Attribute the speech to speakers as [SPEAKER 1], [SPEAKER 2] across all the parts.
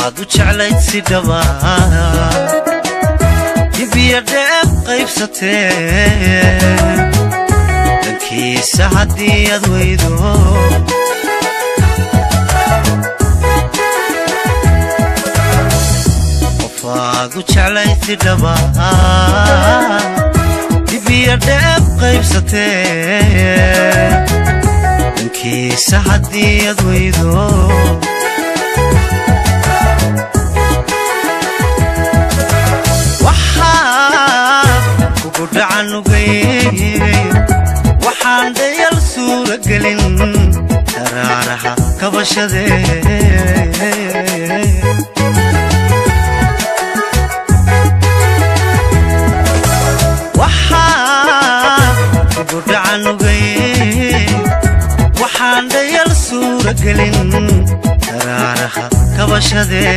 [SPEAKER 1] Qofaad u jeclayd si dhaba dibiya dheeb qaybsatee dhankiisa haddii aad weydo Qofaad u jeclayd si dhaba dibiya dheeb qaybsatee dhankiisa haddii aad weydo Waxaan dhayal suura gelin daraaraha kabashadee Waxaa kugu dhacanugay waxaan dhayal suura gelin daraaraha kabashadee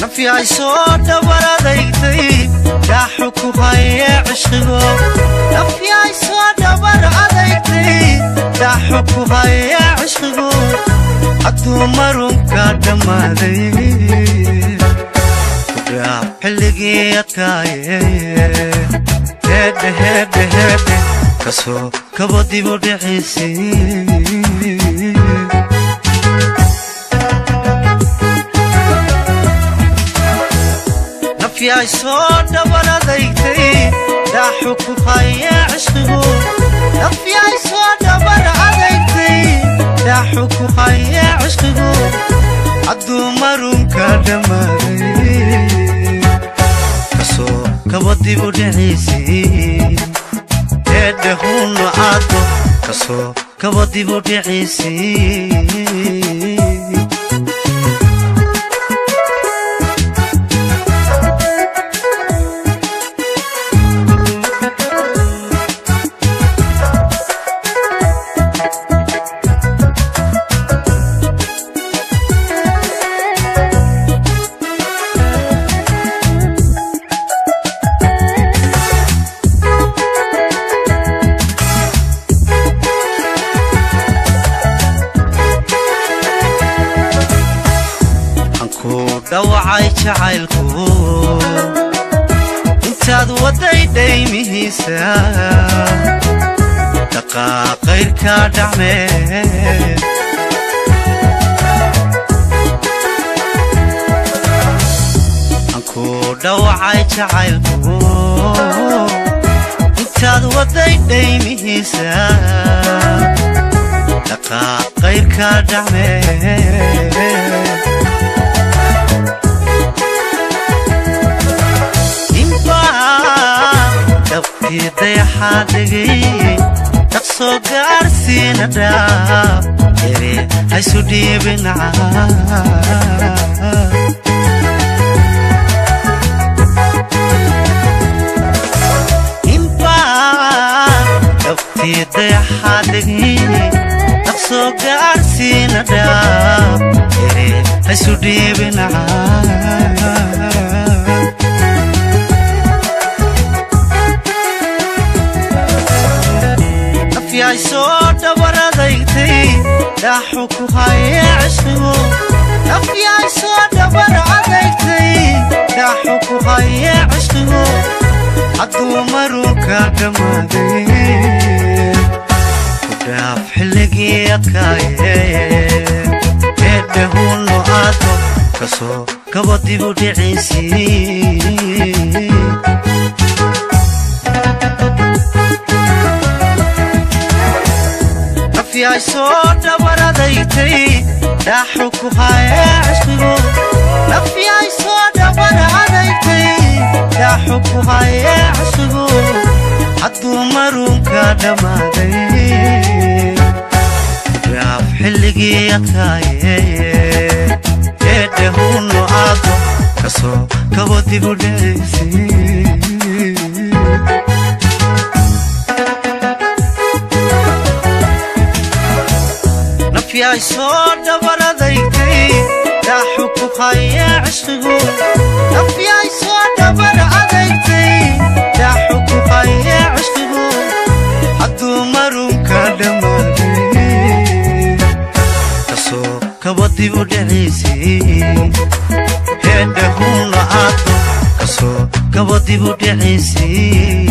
[SPEAKER 1] Nafyaay soo dhabar adaygtay daaxu ku haye cishqigo Nafyaay soo dhabar adaygtay daaxu ku haye cishqigo hadduu marunka dhammaaday Ku dhaaf xilligii adkaaye Heedhe heedhe heedhe kasoo kabo dib u dhicisii Nafyaay soo dhabar adaygtay daaxu ku haye cishqigo Nafyaay soo dhabar adaygtay daaxu ku haye cishqigo hadduu marunka dhammaaday Kasoo kabo dib u dhicisii Heedhe huno caado kasoo kabo dib u dhicisii Dhawacay jacaylku intaad waday dhaymihiisa dhaqaaqayrka dhacmee Anku dhawacay jacaylku intaad waday dhaymihiisa dhaqaaqayrka dhacmee Dabkii dayaxaa dhigay dhaqsoo gaarsiina dhaaf ere haysu dhiibin Inbaa dabkii dayaxaa dhigay dhaqsoo gaarsiina dhaaf ere haysu dhiibin Nafyaay soo dhabar adaygtay daaxu ku haye cishqigo Nafyaay soo dhabar adaygtay daaxu ku haye cishqigo hadduu marunka dhammaaday Ku dhaaf xilligii adkaaye Heedhe huno caado kasoo kabo dib u dhicisii Nafyaay soo dhabar adaygtay daaxu ku haye cishqigo Nafyaay soo dhabar adaygtay daaxu ku haye cishqigo hadduu marunka dhammaaday Ku dhaaf xilligii adkaaye Heedhe huno caado kasoo kabo dib u dhicisii Nafyaay soo dhabar adaygtay daaxu ku haye cishqigo Nafyaay soo dhabar adaygtay daaxu ku haye cishqigo hadduu dibu dhiciisii heedhe huuna aado kasoo gabo dibu dhiciisii.